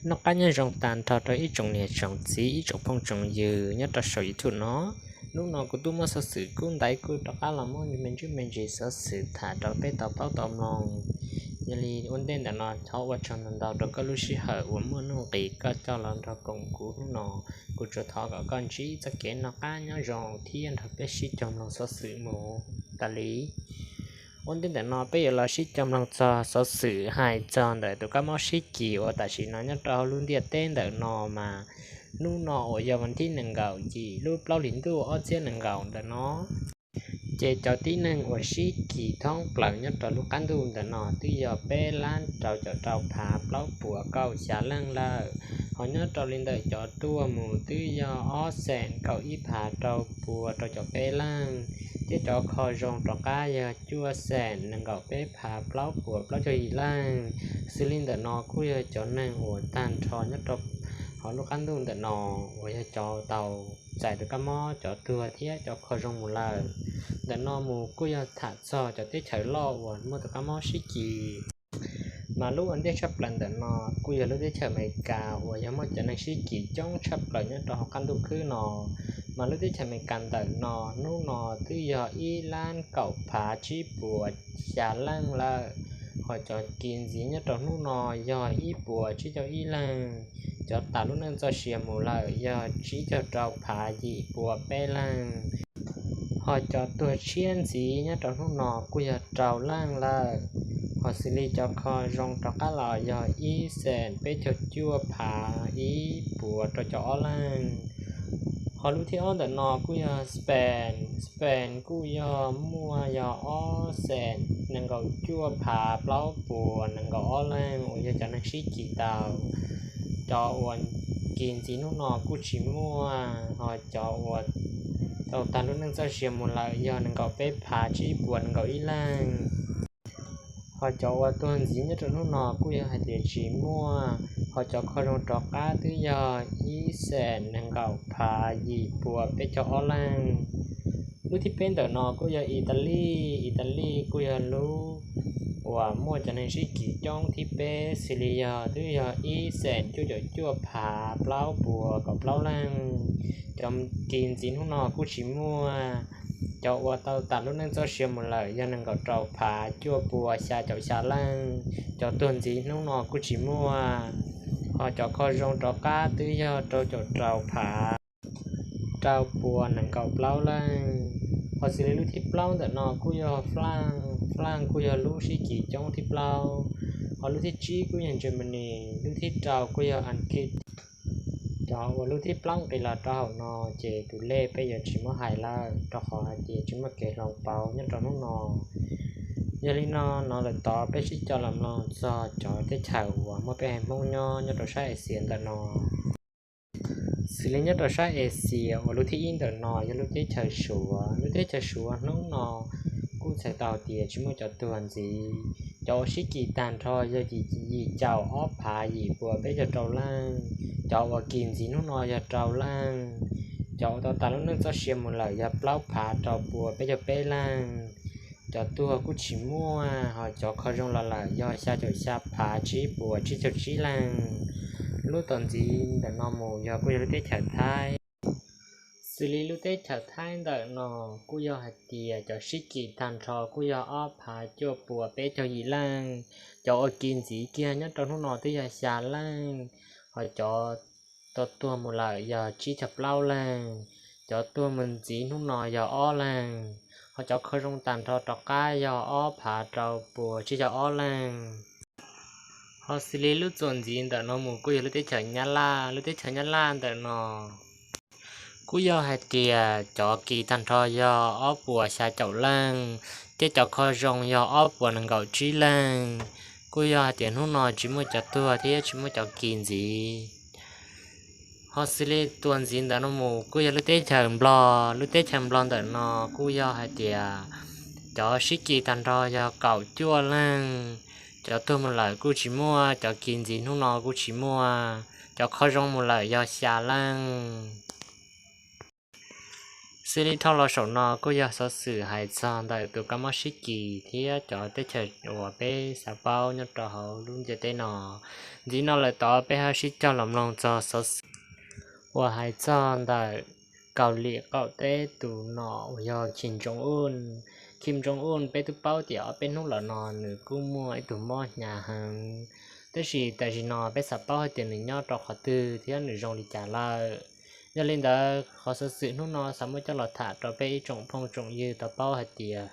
Noj qab nyob zoo tag nrho rau ib tsoom niam tsoom txiv ib tsoom phooj tsoom ywg nyob rau saum YouTube no. Hnub no kuv twb muab xov xwm kub ntaiv kuj rov qab los muab me ntsis me ntsis xov xwm tham rau peb tau paub tau mloog. Yog li ua ntej ntawm no thov ua tsaug ntau ntau rau koj lub sij hawm uas muaj nuj nqis koj coj los nrog koom kuv hnub no. Kuv tsuas thov kom koj ntsib txoj kev noj qab nyob zoo thiab nrog peb sib koom mloog xov xwm mus tas li. Ua ntej ntawm no peb yuav los sib koom mloog txog xov xwm hais txog ntawm tus kab mob sib kis uas tam sim no nyob rau hauv lub ntiaj teb ntawm no mas hnub no uas yog vas thib nees nkaum yim lub plaub hlis ntuj ob txhiab nees nkaum ntawm no, ces cov tib neeg uas sib kis thoob plaws nyob rau lub qab ntuj ntawm no twb yog peb lab rau caum rau phav plaub puas kaum xya leej lawm. Ho nyob rau li ntawm cov tuag mus twb yog ob xees kaum ib phav rau pua rau caum peb leej, thiab cov kho zoo rov qab yog cuaj xees nees nkaum peb phav plaub puas plaub caug yim leej. Xws li ntawm no kuj yog cov neeg uas tag nrho nyob rau hauv lub qab ntuj ntawm no uas yog cov tau txais tus kab mob, cov tuag thiab cov kho zoo mus lawm. Ntawm no mus kuj yog tham txog cov teb chaws loj uas muaj tus kab mob sib kis. Mas lub ua ntej tshaj plaws ntawm no kuj yog lub teb chaws Amelikas uas yog muaj cov neeg sib kis coob tshaj plaws nyob rau hauv qab ntuj khwb no. Mas lub teb chaws Amelikas ntawm no hnub no twb yog ib lab kaum phav tsib puas xya leej lawm. Ho cov kis ntxiv nyob rau hnub no yog ib puas tsib caug ib leeg. Cov tas lub neej txoj sia mus lawm yog tsib caug rau phav yim puas peb leeg. Ho cov tuag tshiab ntxiv nyob rau hnub no kuj yog rau leej lawm. Ho xws li cov kho zoo rov qab los yog ib xees peb caug cuaj phav ib puas rau caum ob leeg. Ho lub thib ob ntawm no kuj yog Spain. Spain kuj yog muaj yog ob xees nees nkaum cuaj phav plaub puas nees nkaum ob leeg uas yog cov neeg sib kis tau. Cov uas kis ntxiv hnub no kuj tsis muaj, ho cov uas tau tag lub neej txoj sia mus lawm yog nees nkaum peb phav tsib puas nees nkaum ib leeg. Ho cov uas tuag ntxiv nyob rau hnub no kuj yog hais tias tsis muaj, ho cov kho zoo rov qab twb yog ib xees nees nkaum phav yim puas peb caug ob leeg. Lub thib peb ntawm no kuj yog Italy. Italy kuj yog lub uas muaj cov neeg sib kis coob thib peb, xws li yog twb yog ib xees cuaj caum cuaj phav plaub puas kaum plaub leeg. Cov kis ntxiv hnub no kuj tsis muaj. Cov uas tau tas lub neej txoj sia mus lawm yog nees nkaum rau phav cuaj puas xya caum xya leej. Cov tuag ntxiv hnub no kuj tsis muaj. Ho cov kho zoo rov qab twb yog rau caum rau phav rau puas nees nkaum plaub leej. Ho xws li lub thib plaub ntawm no kuj yog Flaj. Flaj kuj yog lub sib kis coob thib plaub. Ho lub thib tsib kuj yog Germany, lub thib rau kuj yog Askiv. Cov uas lub thib plaub nqis los rau hauv no ces tus lej peb yuav tsis muab hais lawm rau qhov hais tias tsis muaj kev hloov pauv nyob rau hnub no. Yog li no, no lawm tod peb sib coj los mloog txog cov teb chaws uas muaj peb haiv Hmoob nyob nyob rau sab Axias ntawm no. Xws li nyob rau sab Axias uas lub thib ib ntawm no yog lub teb chaws Suav. Lub teb chaws Suav hnub no kuj txhais tau tias tsis muaj cov tuag ntxiv. Cov uas sib kis tag nrho yog yim caum ob phav yim puas peb caug rau leej. Cov uas kis ntxiv hnub no yog rau leej. Cov uas tau tas lub neej txoj sia mus lawm yog plaub phav rau puas peb caug peb leej. Cov tuag kuj tsis muaj, ho cov kho zoo los lawm yog xya caum xya phav tsib puas tsib caug tsib leej. Lub tom ntxiv ntawm no mus yog kuj yog lub teb chaws Thaib. Xws li lub teb chaws Thaib ntawm no kuj yog hais tias cov sib kis tag nrho kuj yog ob phav cuaj puas peb caug yim leej. Cov uas kis ntxiv kiag nyob rau hnub no twb yog xya leej, ho cov tau tuag mus lawm yog tsib caug plaub leej. Cov tuag mus ntxiv hnub no yog ob leeg, ho cov kho zoo tag nrho rov qab yog ob phav rau puas tsib caug ob leeg. Ho xws li lub txuas ntxiv ntawm no mus kuj yog lub teb chaws Nyab Laj. Lub teb chaws Nyab Laj ntawm no kuj yog hais tias cov kis tag nrho yog ob puas xya caum leej, thiab cov kho zoo yog ob puas nees nkaum tsib leej. Kuj yog hais tias hnub no tsis muaj cov tuag thiab tsis muaj cov kis ntxiv. Ho xws li tuas ntxiv ntawm no mus kuj yog lub teb chaws Nplog. Lub teb chaws Nplog ntawm no kuj yog hais tias cov sib kis tag nrho yog kaum cuaj leej. Cov tuag mus lawm kuj tsis muaj, cov kis ntxiv hnub no kuj tsis muaj. Cov kho zoo mus lawm yog xya leej. Xws li dhau los saum no kuj yog xov xwm hais txog ntawm tus kab mob sib kis thiab cov teb chaws uas peb xav paub nyob rau hauv lub ntiaj teb no. Ntxiv no lawm tod peb ho sib cog los mloog txog xov xwm uas hais txog ntawm Kaus Lim qaum teb tus nom uas yog Kim Jong Un. Kim Jong Un peb twb paub tias ob peb hnub los no nws kuj muaj ib tug mob hnyav heev, tab sis tam sim no peb xav paub hais tias nws nyob rau qhov twg thiab nws zoo li cas lawm. Yog li ntawd qhov xov xwm hnub no xav muab coj los tham rau peb ib tsoom phooj tsoom ywg tau paub hais tias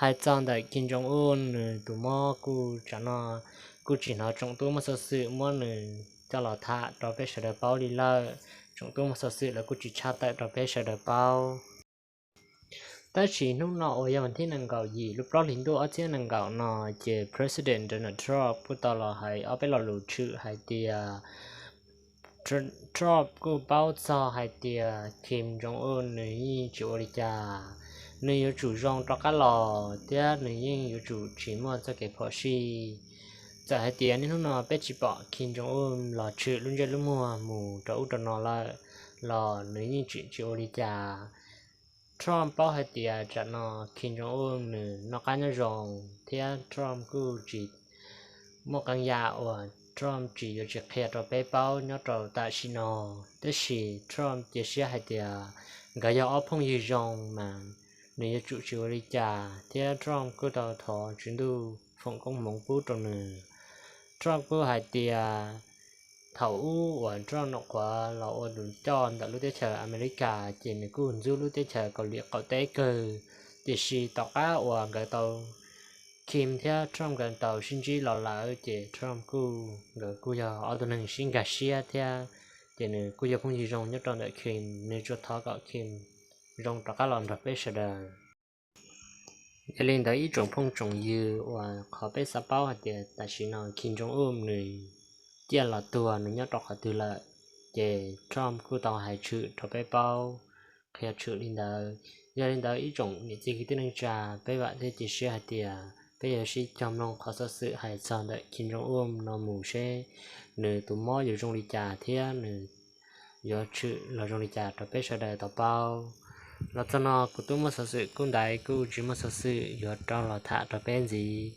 hais txog ntawm Kim Jong Un nws tus mob kuj tsam no kuj tsis hnov tsoom tub muaj xov xwm muab nws coj los tham rau peb sawv daws paub li lawm. Tsoom tub muaj xov xwm lawv kuj tsis tshaj tawm rau peb sawv daws paub. Tab sis hnub no uas yog vas thib nees nkaum yim lub plaub hlis ntuj ob txhiab nees nkaum no, ces President Donald Trump kuj tau los hais ob peb lo lus tshwm hais tias Trump kuj paub txog hais tias Kim Jong Un nws yeej tsis ua li cas, nws yuav tsum zoo rov qab los thiab nws yeej yuav tsum tsis muaj txoj kev phom sij. Txawm hais tias niaj hnub no peb tsis pom Kim Jong Un los tshwm lub ntsej lub muag mus rau ub rau no lawm los nws yeej tseem tsis ua li cas. Trump paub hais tias tsam no Kim Jong Un nws noj qab nyob zoo thiab Trump kuj tsis muaj qee yam uas Trump tsis yuav tsis qhia rau peb paub nyob rau tam sim no. Tab sis Trump cia siab hais tias nkawd yog ob phooj ywg zoo mas nws yuav tsum tsis ua li cas thiab Trump kuj tau thov Tswv Ntuj foom koob hmoov pub rau nws. Trump kuj hais tias thaum ub uas Trump nyuam qhuav los ua tus coj ntawm lub teb chaws Amelikas ces nws kuj ntxub lub teb chaws Kaus Lim qaum teb kawg, tiam sis tom qab uas nkawd tau Kim thiab Trump nkawd tau sib ntsib los lawm ces Trump kuj, nkawd kuj yog ob tug neeg sib nkag siab thiab, ces nws kuj yog phooj ywg zoo nyob rau ntawm Kim, nws tsuas thov kom Kim zoo rov qab los nrog peb sawv daws. Yog li ntawd ib tsoom phooj tsoom ywg uas qhov peb xav paub hais tias tam sim no Kim Jong Un nws ciaj los tuag nws nyob rau qhov twg lawm, ces Trump kuj tau hais tshwm rau peb paub, qhia tshwm li ntawd. Yog li ntawd ib tsoom niam txiv kwv tij neej tsa, peb vam thiab cia siab hais tias peb yuav sib cog mloog qhov xov xwm hais txog ntawm Kim Jong Un no mus seb nws tus mob yuav zoo li cas thiab nws yuav tshwm los zoo li cas rau peb sawv daws tau paub. Los txog no kuv tub muaj xov xwm Kub Ntaiv kuj tsis muaj xov xwm yuav rau los tham rau peb ntxiv.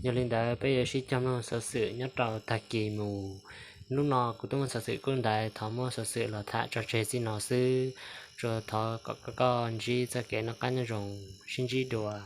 Yog li ntawd peb yuav sib cog mloog xov xwm nyob rau tag kis mus. Hnub no kuv tub muaj xov xwm Kub Ntaiv thov muab xov xwm los tham tso tseg txij no xwb. Tsuas thov kom koj ntsib txoj kev noj qab nyob zoo, sib ntsib dua.